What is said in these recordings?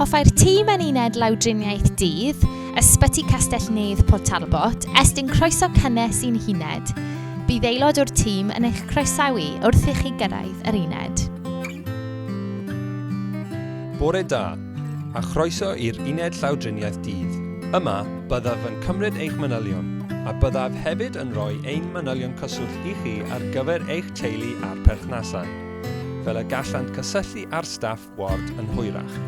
Hoffai'r tîm yn uned lawdriniaeth dydd, Ysbyty Castell Nedd Port Talbot, estyn croeso cynnes i'n huned. Bydd aelod o'r tîm yn eich croesawu wrth i chi gyrraedd yr uned. Bore da, a chroeso i'r Uned Llawdriniaeth Dydd. Yma, byddaf yn cymryd eich manylion, a byddaf hefyd yn rhoi ein manylion cyswllt i chi ar gyfer eich teulu a'r perthnasau, fel y gallant cysylltu â'r staff ward yn hwyrach.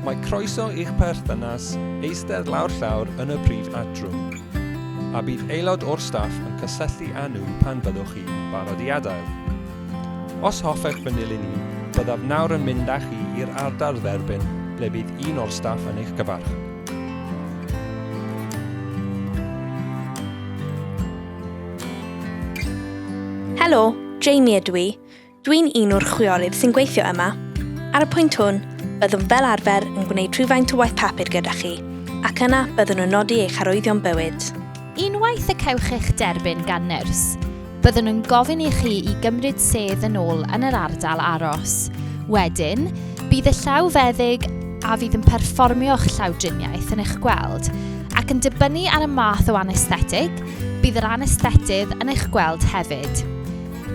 Mae croeso i'ch perthynas eistedd lawr llawr yn y prif atrwm, a bydd aelod o'r staff yn cysylltu â nhw pan fyddwch chi'n barod i adael. Os hoffech fy nilyn i, byddaf nawr yn mynd â chi i'r ardal dderbyn ble bydd un o'r staff yn eich cyfarch. Helo, Jamie ydw i. Dwi'n un o'r chwiorydd sy'n gweithio yma. Ar y pwynt hwn, byddwn fel arfer yn gwneud rhywfaint o waith papur gyda chi, ac yna byddwn yn nodi eich arwyddion bywyd. Unwaith y cewch eich derbyn gan nyrs, byddwn yn gofyn i chi i gymryd sedd yn ôl yn yr ardal aros. Wedyn, bydd y llawfeddyg a fydd yn perfformio'ch llawdriniaeth yn eich gweld, ac yn dibynnu ar y math o anesthetig, bydd yr anesthetydd yn eich gweld hefyd.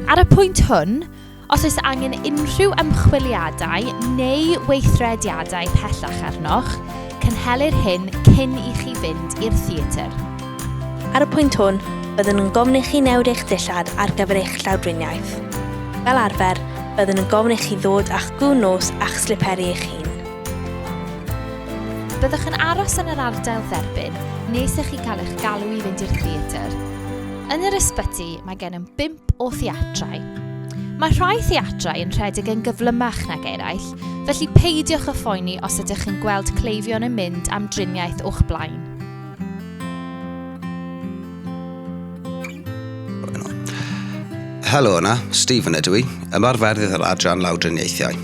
Ar y pwynt hwn, os oes angen unrhyw ymchwiliadau neu weithrediadau pellach arnoch, cynhelir hyn cyn i chi fynd i'r theatr. Ar y pwynt hwn, byddwn yn gofyn i chi newid eich dillad ar gyfer eich llawdriniaeth. Fel arfer, byddwn yn gofyn i chi ddod â'ch gŵn nos a'ch sliperi eich hun. Byddwch yn aros yn yr ardal dderbyn nes i chi cael eich galw i fynd i'r theatr. Yn yr ysbyty, mae gennym bump o theatrau. Mae rhai theatrau yn rhedeg yn gyflymach nag eraill, felly peidiwch â phoeni os ydych yn gweld cleifion yn mynd am driniaeth o'ch blaen. Helo yna, Stephen ydw i, ymarferydd yr adran lawdriniaethiau.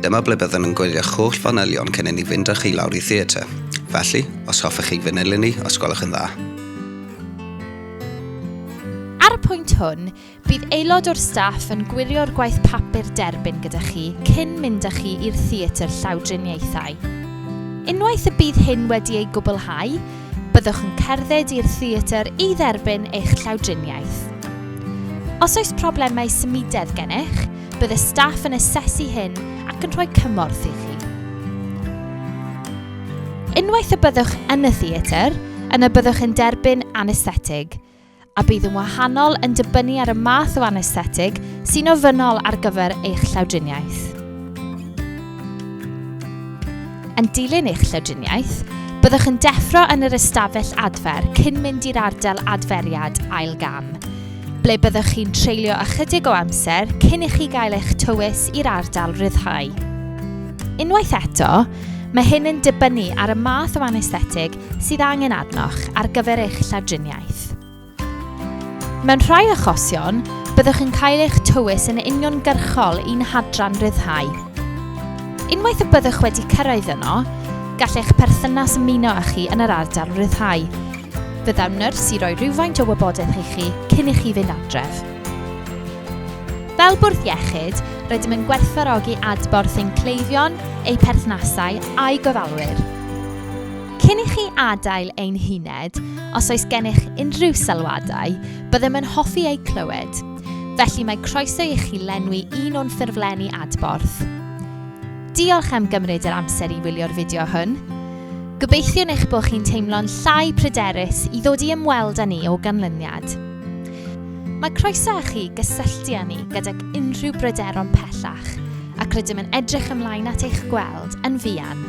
Dyma ble byddwn yn gwylio'ch holl fanylion cyn i ni fynd â chi lawr i theatr. Felly, os hoffech chi fy nilyn i, os gwelwch yn dda. Ar y pwynt hwn, bydd aelod o'r staff yn gwirio'r gwaith papur derbyn gyda chi cyn mynd â chi i'r theatr llawdriniaethau. Unwaith y bydd hyn wedi ei gwblhau, Byddwch yn cerdded i'r theatr i dderbyn eich llawdriniaeth. Os oes problemau symudedd gennych, bydd y staff yn asesu hyn ac yn rhoi cymorth i chi. Unwaith y byddwch yn y theatr, yna byddwch yn derbyn anesthetig, a bydd yn wahanol yn dibynnu ar y math o anesthetig sy'n ofynnol ar gyfer eich llawdriniaeth. Yn dilyn eich llawdriniaeth, byddwch yn deffro yn yr ystafell adfer cyn mynd i'r ardal adferiad ail gam, ble byddwch chi'n treulio ychydig o amser cyn i chi gael eich tywys i'r ardal ryddhau. Unwaith eto, mae hyn yn dibynnu ar y math o anesthetig sydd angen arnoch ar gyfer eich llawdriniaeth. Mewn rhai achosion, byddwch yn cael eich tywys yn uniongyrchol i'n hadran ryddhau. Unwaith y byddwch wedi cyrraedd yno, gall eich perthynas ymuno â chi yn yr ardal ryddhau. Fe ddaw nyrs i roi rhywfaint o wybodaeth i chi cyn i chi fynd adref. Fel bwrdd iechyd, rydym yn gwerthfawrogi adborth ein cleifion, eu perthnasau a'u gofalwyr. Cyn i chi adael ein huned, os oes gennych unrhyw sylwadau, byddem yn hoffi eu clywed. Felly mae croeso i chi lenwi un o'n ffurflenni adborth. Diolch am gymryd yr amser i wylio'r fideo hwn. Gobeithiwn eich bod chi'n teimlo'n llai pryderus i ddod i ymweld â ni o ganlyniad. Mae croeso i chi gysylltu â ni gydag unrhyw bryderon pellach, ac rydym yn edrych ymlaen at eich gweld yn fuan.